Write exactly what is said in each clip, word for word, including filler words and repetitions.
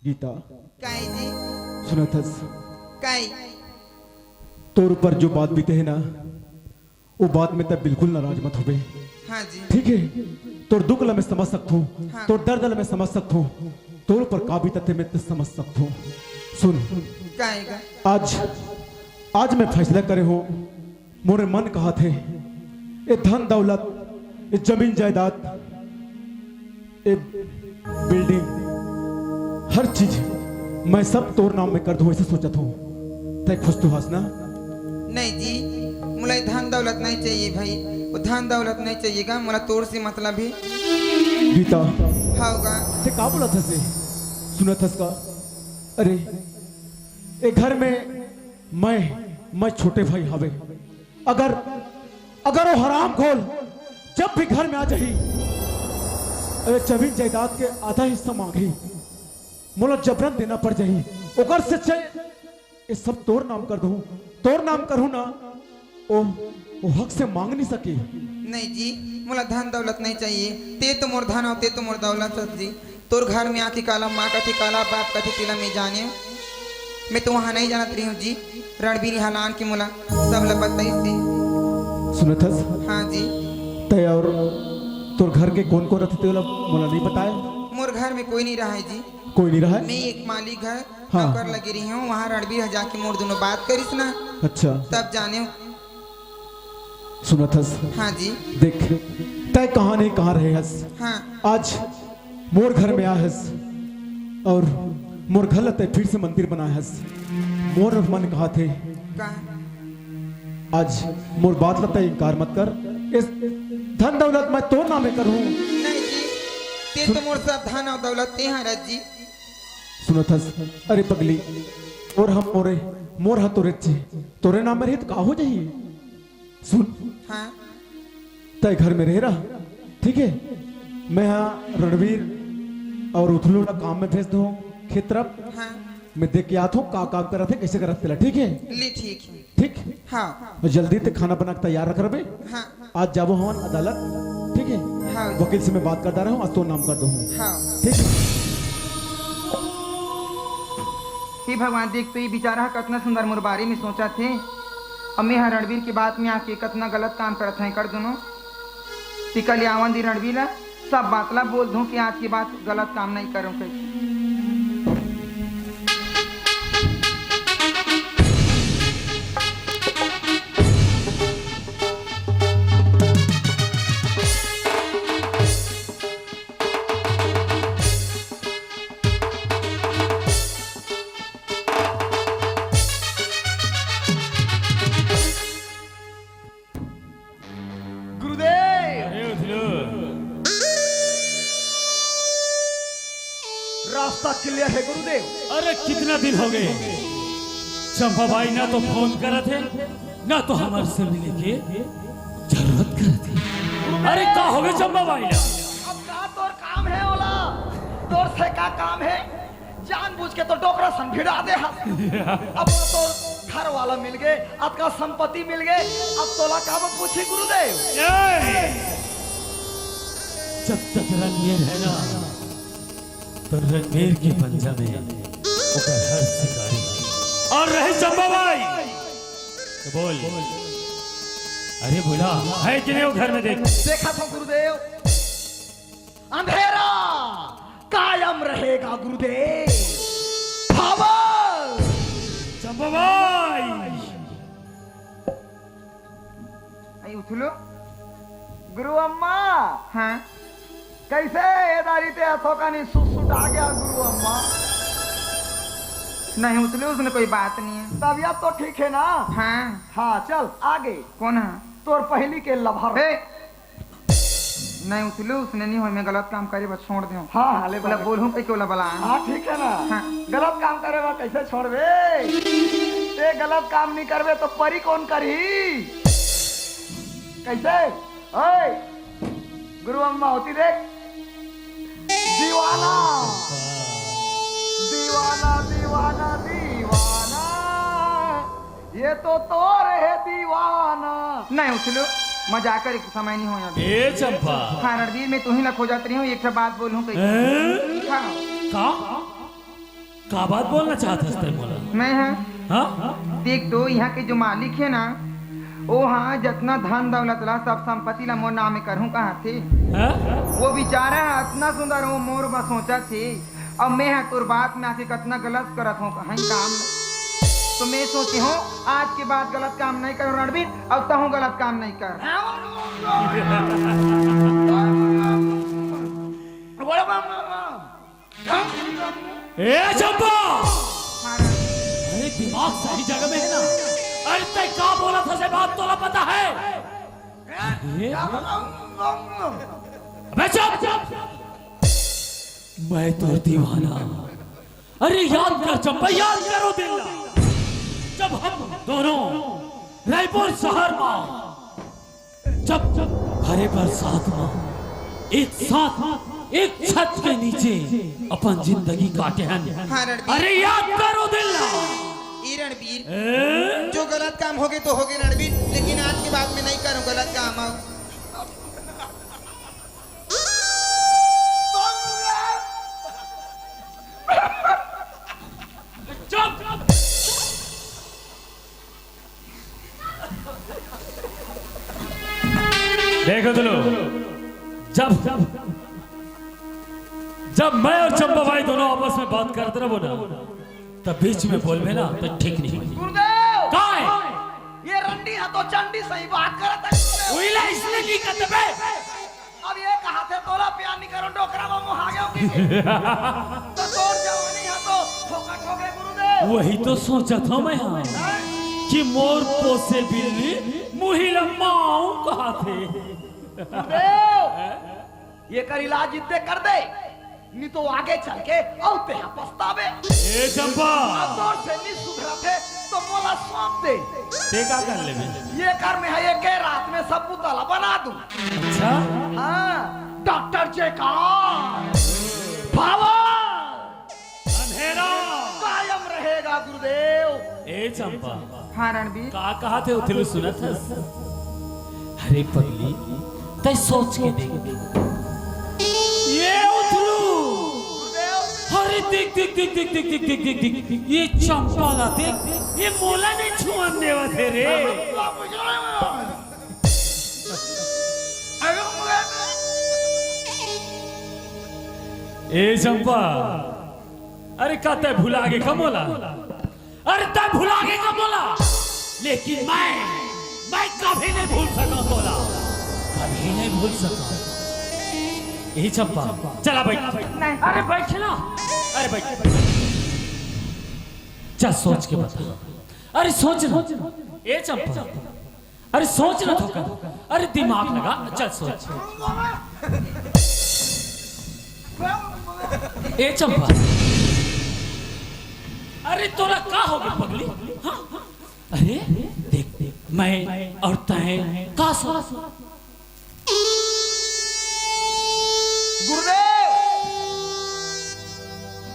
गीता, काई जी? सुनत हस? काई? तोर ऊपर जो बात बीते हे ना, वो बात में तब बिल्कुल नाराज मत होबे। हाँ जी। ठीक है, तोर दुख ला मैं समझ सकत हूँ, हाँ। तोर दर्द ला मैं समझ सकत हूँ, तोर ऊपर का बीतत हे मैं तो समझ सकत हूँ। सुन, काई गा? आज, आज मैं फैसला करे हूँ, मोरे मन कहत हे, ए धन दौलत, ए जमीन जायदाद, ए बिल्डिंग, हर चीज मैं सब तोर नाम में कर दूं, ऐसे सोचत हूँ। तै खुश तो हस ना? नहीं जी, मोला धन दौलत नहीं चाहिए भाई, वो धन दौलत नहीं चाहिए गा, मोला तोर से मतलब ही। गीता। हाँ गा। ते का बोलत हस? सुनत हस का? अरे, ए घर में मैं, मैं छोटे भाई हवे। अगर, अगर वो हरामखोर जब भी घर में आ जाही, अरे जमीन जायदाद के आधा हिस्सा मांगही, मोला जबरन देना पड़ जाही, ओकर से अच्छे ये सब तोर नाम कर दूं, तोर नाम करूं ना, ओ, ओ हक से मांग नहीं सके। नहीं जी, मोला धन दौलत नहीं चाहिए, ते तो मोर धन हो, ते तो मोर दौलत हस जी। तोर घर में आके काला माँ कथे, काला बाप कथे, तेला मैं जाने। मैं तो वहाँ नहीं जानत रही हूँ जी। रणबीर यहाँ लान के मोला सब ला बताइस हे। सुनत हस? हाँ जी। तै और तोर घर के कौन कौन रथे तेला मोला नहीं बताए? मोर घर में कोई नहीं रहा है जी। कोई नहीं रहा है? मैं एक माली घर हाँ। नौकर लगे रही हूँ, वहाँ रणबीर ह जाके मोर दोनों बात करिस ना। अच्छा। तब जाने। सुनत हस? हाँ जी। देख, तै कहाँ नहीं कहाँ रहे हस। हाँ। आज मोर घर में आए हस और मोर घर ला तै फिर से मंदिर बनाए हस। मोर मन कहत हे, का? आज मोर बात ला तै इनकार मत कर। इस धन दौलत मैं तोर नामे करूँ। नहीं जी, ते तो मोर सब धन और दौलत ते हरस जी। सुनत हस? अरे पगली, मोर ह मोरे, मोर ह तोरे चे, तोरे नाम में रही तो का हो जाही? सुन, हाँ। तै घर में रहे रहा, ठीक है? मैं हा रणबीर और उथलू ला काम में भेज दूँ खेत तरफ। हाँ। मैं देख के आत हूँ का काम करत हे, कैसे करत हे तेला, ठीक है? ले ठीक है। ठीक? हाँ। और जल्दी ते खाना बना के तैयार रख रहे। हाँ। आज जाबो हमन अदालत, ठीक है? हाँ। वकील से मैं बात कर डारे हूँ, आज तोर नाम कर दूँ। हाँ। ठीक है? हे भगवान, देख तो ये बेचारा ह कतना सुंदर मोर बारे में सोचत हे। अब मैं ह रणबीर के बात में आके कतना गलत काम करत हँव कर दूनों। टिका ले आवन दे रणबीर ला, सब बात ला बोल दूँ कि आज के बाद गलत काम नहीं करूँ कहिके। गुरुदेव। अरे उथलू। रास्ता clear है गुरुदेव। अरे कितना दिन हो गए, चंपा बाई ना तो फोन करत हे, ना तो हमर से मिले के जरूरत करत हे। अरे का हो गए चंपा बाई ना? अब का तोर काम है ओला? तोर से का काम है? जानबूझ के तो डोकरा सन भिड़ा दे हस। अब तो घर वाला मिल गए, अतका संपत्ति मिल गए, अब तोला काबर पूछी गुरुदेव? ए! जब तक रणबीर है ना, तो रणबीर के पंजा में ओकर हर शिकारी है। और रही चंपा बाई, तो बोल, अरे बोला, है कि नहीं वो घर में? देख, देखा था गुरुदेव, अंधेरा कायम रहेगा गुरुदेव। पावर। चंपाबाई। आई उथलो। गुरु अम्मा। हाँ। कैसे ये दारी ते अथोकानी सुसुटा गया गुरु अम्मा? नहीं उथलो, उसने कोई बात नहीं है। तबीयत तो ठीक है ना? हाँ। हाँ, चल आगे। कौन है? तोर पहली के लभर। ए, नहीं उथलू, उसने नहीं होय, मैं गलत काम करे बर छोड़ देव। हाँ, हाँ, ले ओला बाबा। बोलहूँ कहिके ओला बला। हाँ, ठीक है ना। हाँ। गलत काम करे बर कैसे छोड़बे? ते गलत काम नहीं करबे तो परी कौन करही? कैसे? ओए, गुरु अम्मा होती देख। दीवाना। दीवाना, दीवाना, दीवाना। ये तो तोर हे दीवाना। नहीं उछलू, मजाक करे के समय नहीं होय अभी। ए चंपा। हाँ रणबीर, मैं तुही ला खोजत रही हूँ, एक ठो बात बोलूँ कहीं। हैं? हाँ। का? का बात बोलना चाहत हस तैं मोला? मैं हाँ। हाँ? देख तो, यहाँ के जो मालिक हे ना, वो हाँ जतना धन दौलत ला, सब संपत्ति ला मोर नाम में करहूँ कहा थे। हैं? वो बेचारा हे अतना सुंदर, वो मोर बस सोचत हे। अब मैं ह तोर बात में आके कतना गलत करत हूँ, कहीं काम में। तो मैं सोचे हूँ, आज के बाद गलत काम नहीं करूँ रणबीर, अब तहूँ गलत काम नहीं कर। ए चंपा! हाँ रणबीर। अरे दिमाग सही जगह में है ना? अरे तैं का बोलत हस, ये बात तोला पता है? ए? अबे चुप! मैं तो दीवाना। अरे याद कर चंपा, याद करो दिल। जब हम दोनों रायपुर शहर में, जब हरे बरसात में एक साथ एक छत के नीचे अपन जिंदगी काटे हन। हाँ, रणबीर। अरे याद करो दिल। ए रणबीर, ए? जो गलत काम होगे तो होगे रणबीर, लेकिन आज के बाद में नहीं करूँ गलत काम। आओ। चुप! देखो तो लो, जब जब मैं और चंपा बाई दोनों आपस में बात करत रहिबो ना, तब बीच में बोलबे ना तो ठीक नहीं होई। गुरुदेव! काय? ये रंडी हा तो चंडी सही बात करत हे। उइला इसने नहीं कहते बे। अब ये कहा थे तोला प्यार नहीं करो, डोकरा में मुहा गया कि तो तोर जवानी हा तो ठोका ठोके गुरुदेव। वही तो सोचत हूँ मैं, हाँ, कि मोर पोसे बिल्ली मुही ला माऊ कहा थे। गुरुदेव, ये कर इलाज इतने कर दे, नहीं तो आगे चल के अउ तेहा पछताबे। ए चंपा! अउ तोर से नहीं सुधरत हे तो मोला सौंप दे। ते का कर लेबे? ये कर मैं हा एके रात में सब पुतला बना दूं। अच्छा? हाँ, डॉक्टर जेकर पावर अंधेरा कायम रहेगा गुरुदेव। ए चंपा, हाँ रणबीर। का कहा थे उथलू, सुनत हस? अरे पगली, तैं सोच के देख। ये उथलू। अरे देख, देख, देख, ये चंपा ला देख, ये मोला नहीं छुअन देवत हे रे। ए चंपा, अरे का तैं भुला गे का मोला? अरे तैं भुला गे का मोला? लेकिन मैं, मैं कभी नहीं भूल सका तोला, कभी नहीं भूल सका। ए चंपा, चला बैठ। नहीं। अरे बैठ ना, अरे बैठ। चल सोच के बता। अरे सोच ना। ए चंपा, अरे सोच ना थोका। अरे दिमाग लगा, चल सोच। ए चंपा, अरे तोला का होगे पगली? हाँ? अरे देख, देख, मैं और तैं का सोच? गुरुदेव,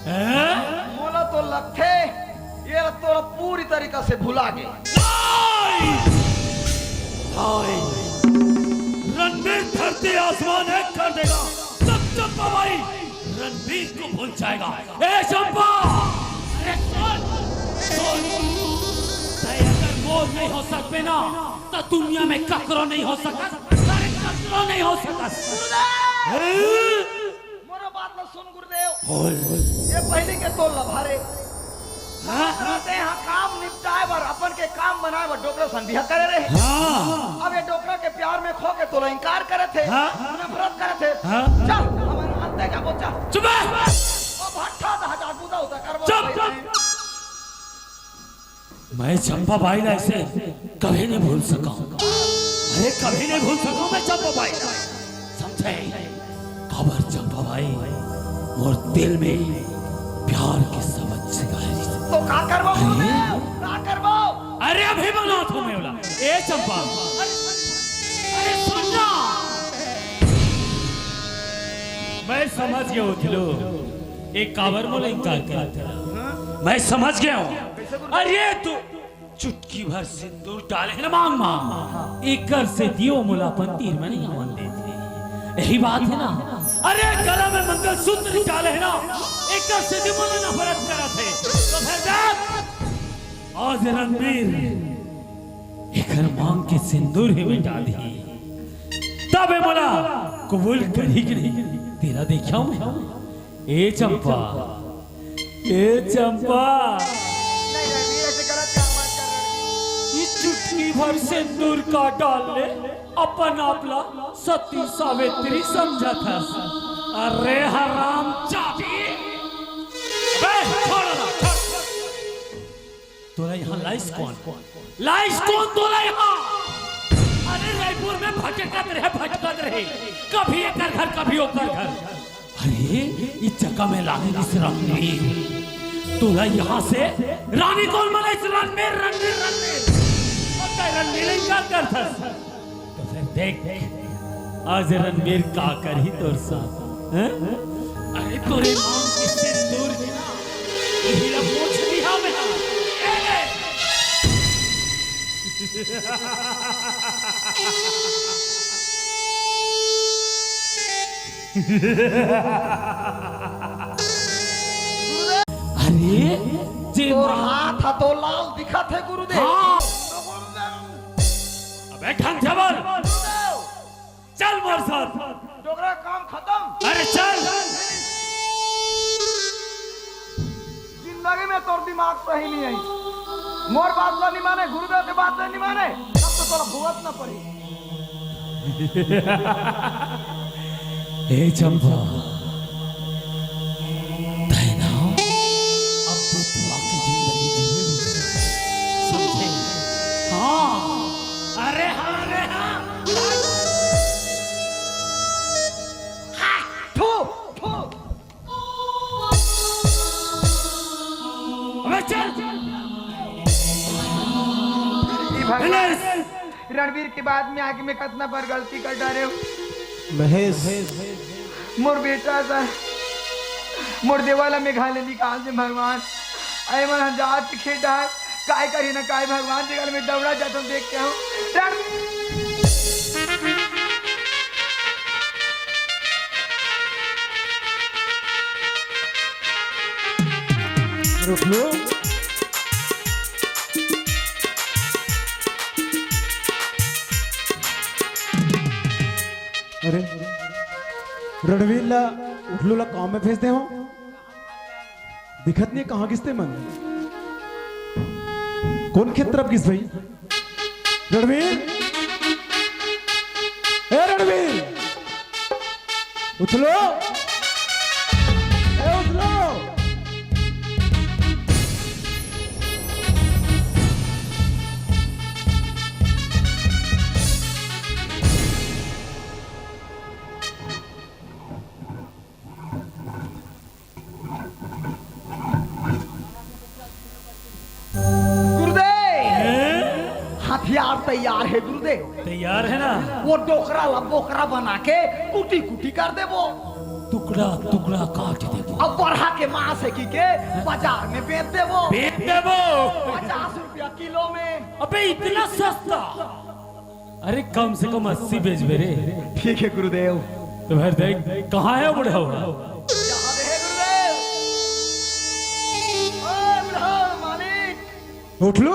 हैं? मोला तो लगथे, ये तोला पूरी तरीका से भुला गे। नहीं! नहीं! रणबीर धरती आसमान एक कर देगा, जब चंपा बाई रणबीर को भूल जाएगा। ए चंपा! अरे सुन! सुन! तैं अगर मोर नहीं हो सकबे ना, तो दुनिया में ककरो नहीं हो सकत। अरे ककरो नहीं हो सकत। गुरुदेव! हैं? मोरो बात ला सुन गुरुदेव। बोल। ये पहली के तोर लभारे। हाँ? रात रात यहाँ काम निपटाए बर, अपन के काम बनाए बर डोकरा सन बिहा करे रहे। हाँ। अब ये डोकरा के प्यार में खो के तोला इनकार करे थे, हाँ। नफरत करे थे। हाँ। चल, हमन अंते जाबो, चल। चुप बे। ओ भट्ठा दह जा, बुदा उदा करबो चुप, भाई। चुप। मैं चंपा बाई ला ऐसे कभी नहीं भूल सका हूँ। अरे कभी नहीं भूल सका हूँ मैं चंपा बाई ला। समझे? काबर चंपा बाई मोर दिल में प्यार के सबक सिखाए। तो का करबो अरे? गुरुदेव? का करबो? अरे अभी बनावत हूँ मैं ओला। ए चंपा। अरे, अरे सुन ना। मैं समझ गया हूँ दिलो। एक काबर मोला इनकार करत हे। मैं समझ गया हूँ। अरे तू चुटकी भर सिंदूर डाले हे ना मांग मा, एकर सेती ओ मोला अपन तीर में नइ आवन देत हे। यही बात हे ना। अरे, गला में मंगलसूत्र डाले हे ना, एकर सेती मोला नफरत करत हे। तो फेर देख, आज रणबीर एकर मांग के सिंदूर ही मिटा दिही, तब ए मोला कबूल करही कि नहीं, तेला देखिया मैं। ए चंपा, ए चंपा। नहीं, रणबीर, ऐसे गलत काम मत कर, रणबीर। ये चुटकी भर सिंदूर का डाल ले, अपन आप ला सती सावित्री समझत हस। अरे हराम जादी। अबे, छोड़ ना, छोड़। तोला यहाँ लाइस कोन? लाइस कोन तोला यहाँ? अरे, रायपुर में भटकत रहे, भटकत रहे, कभी एकर घर, कभी ओकर घर। अरे, इस जगह में लाने दिस रणबीर। तोला यहाँ से रानी कोन बनाइस? रणबीर, रणबीर, रणबीर। अउ तैं रणबीर इनकार करथस। तो फेर देख, आज रणबीर का करही तोर साथ, हैं? अरे, तोरे मांग के सिंदूर के ना, यही ला पोंछ दिहा मैं। ए, ए। अरे, जे तोर मां हाथ ह तो लाल दिखत हे गुरुदेव। हाँ। तो गुरुदेव। अबे ढंग से बोल। गुरुदेव। चल मोर साथ। डोकरा, काम खतम। अरे चल। जिंदगी में तोर दिमाग सही नइ हे। मोर बात ला नइ माने, गुरुदेव के बात ला नइ माने, तब तो तोला भुगतना पड़ही। ए चंपा, तैं ना अब बेटवा की जिंदगी जीवे भी समझे। हाँ, अरे हाँ, अरे हाँ। हाँ, थू, थू। अबे चल। हे भगवान, रणबीर के बाद में आके मैं कतना बार गलती कर डारेंव। महेश। मोर बेटा सा, मोर देवा ला मेघा ले निकाल दे भगवान। अरे मन जात के खेत डार, काय करी ना काय भगवान, जेकर में दौड़ा जात हूँ, देख के हूँ। रण- रुक लो। अरे, रणवीर ला, उठलू ला काम में भेज दे हो। दिखत नहीं, कहाँ गिस ते मन? कोन खेत तरफ गिस भाई? रणवीर, ए रणवीर, उठलो, ए उठलो। गुरुदेव, हथियार तैयार हे गुरुदेव। तैयार हे ना? वो डोकरा ला बोकरा बना के कुटी कुटी कर देबो। टुकड़ा टुकड़ा काट देबो। अब बरहा के मांस हे कि के बाजार में बेच देबो। बेच देबो। पचास रुपया किलो में। अबे इतना सस्ता? अरे कम से कम अस्सी बेचबे रे। ठीक हे गुरुदेव। तो फिर देख, कहाँ हे बुढ़ऊ? यहाँ हे गुरुदेव। ओ बुढ़ऊ मालिक। उठलू,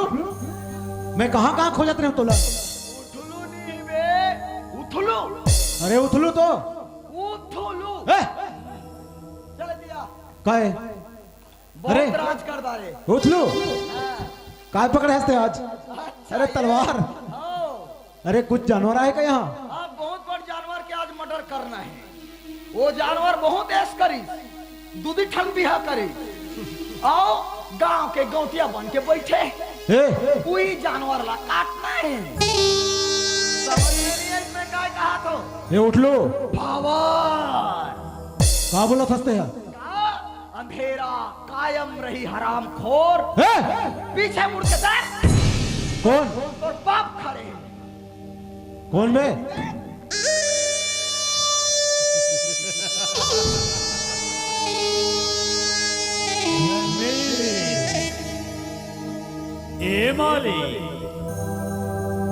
मैं कहाँ कहाँ खोजत रहेंव तोला। उठलू नहीं बे, उथलू। अरे उठलू तो। उथलू। ए? चल दिया। काहे? बहुत अरे। राज कर डारे। उठलू। हाँ। काय पकड़े हस ते आज? अच्छा, अरे ये। तलवार। हाँ। अरे कुछ जानवर आए का यहाँ? हाँ, बहुत बड़ जानवर के आज मर्डर करना हे। वो जानवर बहुत ऐश करिस, दूधी ठन बिहा करिस। अउ गांव के गौंटिया बन के बैठे। ए। वही जानवर ला काटना हे। समझ में नहीं आई, मैं काय कहा तो? ए उठलू। पावर। का बोलत हस ते ह? का? अंधेरा कायम रही हरामखोर। ए? पीछे मुड़ के देख। कोन? तोर बाप खड़े हे। कोन बे? ए मालिक।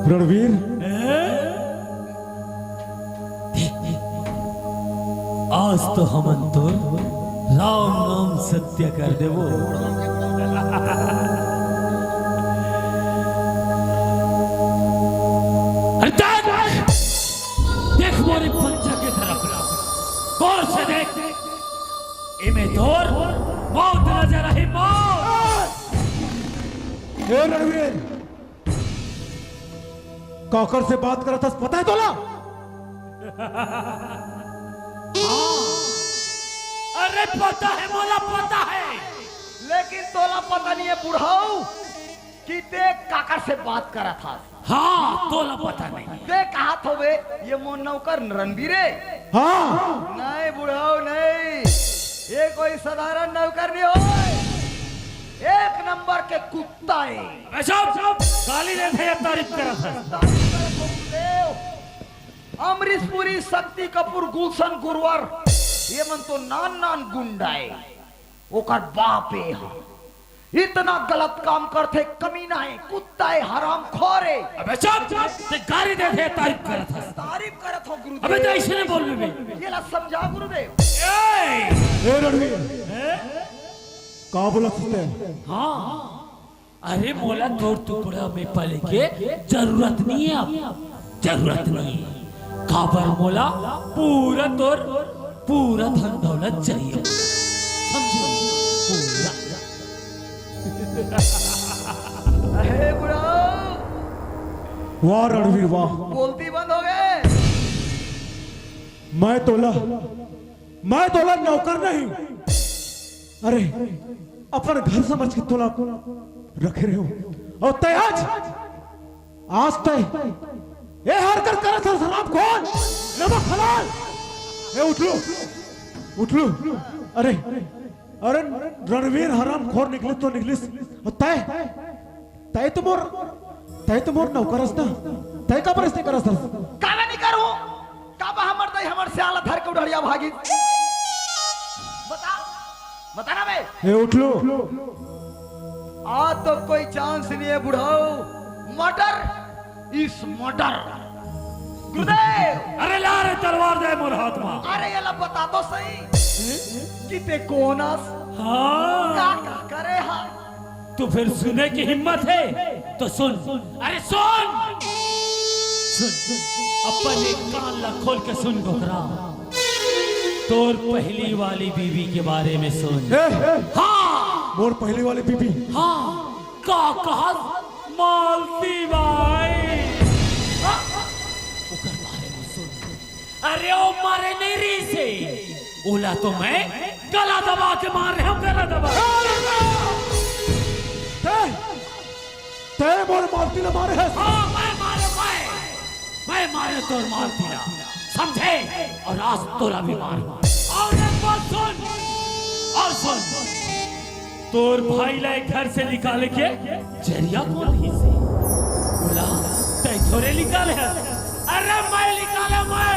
रणवीर। हैं? आज तो हमन तो राम नाम सत्य कर देबो। अरे देख, देख मोरे पंजा के तरफ, गौर से देख, एमे तोर मौत नजर आही, मौत। हे रणवीर, काकर से बात करत हस, पता है तोला? हाँ। अरे पता है, मोला पता है। लेकिन तोला पता नहीं है बुढ़ऊ, कि ते काकर से बात करत हस। हाँ, तोला पता नहीं। ते कहत होबे, ये मोर नौकर रणवीर हे। हाँ। नहीं बुढ़ऊ, नहीं, ये कोई साधारण नौकर नहीं होय, एक नंबर के कुत्ता हे। अबे चुप, चुप, गाली देथे या तारीफ करत हे? तारीफ करत हो गुरुदेव। अमरीशपुरी, शक्ति कपूर, गुलशन ग्रोवर, ये मन तो नान नान गुंडा हे। ओकर बाप हे हा, इतना गलत काम करथे, कमीना हे, कुत्ता हे, हरामखोर हे। अबे चुप, ते गाली देथे या तारीफ करत हे? तारीफ करत हो गुरुदेव। अबे तो ऐसे नहीं बोल बे। ये ला समझा गुरुदेव। ए! ए रणवीर, हैं? का बोलत हस ते? हाँ। अरे मोला तोर टुकड़ा में पले के जरूरत नहीं हे अब, जरूरत नहीं हे। काबर मोला पूरा तोर, पूरा धन दौलत चाहिए। समझे? पूरा। अरे बुढ़ऊ। वाह रणवीर वाह। बोलती बंद हो गे। मैं तोला, मैं तोला नौकर नहीं, अरे, अपन घर समझ के तोला रखे रहेंव। अउ तैं आज, आज तैं ए हरकत करत हस, हरामखोर, नमक हलाल। ए उठ लो, उठ लो। अरे, अरे रणवीर हरामखोर निकलिस तो निकलिस, अउ तैं, तैं तो मोर, तैं तो मोर नौकर हस ना, तैं काबर अइसने करत हस? काबर नहीं करूं? काबर हमर दाई हमर सियाला धर के उड़हरिया भागिस? बता, बता ना बे। ए उठ लो। आज तो कोई चांस नहीं हे बुढ़ऊ। Murder is murder। गुरुदेव। अरे ला रे तलवार दे मोर हाथ में। अरे ये ला बता तो सही कि ते कोन हस? हाँ। का, का करे हा? तो फिर सुने की हिम्मत हे तो सुन। अरे सुन, सुन, अपन एक कान ला खोल के सुन डोकरा, तोर पहली वाली बीवी के बारे में सुन। ए, ए, हाँ। मोर पहली वाली बीवी? हाँ। का कहस? मालती बाई। हाँ? ओकर बारे में सुन। अरे ओ मरे नहीं रहिसे, ओला तो मैं गला दबा के मारे हंव, गला दबा। ए, तैं मोर मालती ला मारे हस? हाँ, मैं मारे, मैं, मैं मारे तोर मालती ला, समझे? अउ आज तोला भी मार। अउ एक बात सुन, अउ सुन, तोर भाई ला ए घर से निकाले के जरिया कोन रहिसे? ओला तैं थोरे निकाले हस। अरे मैं निकाले, मैं,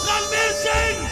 रणवीर सिंह।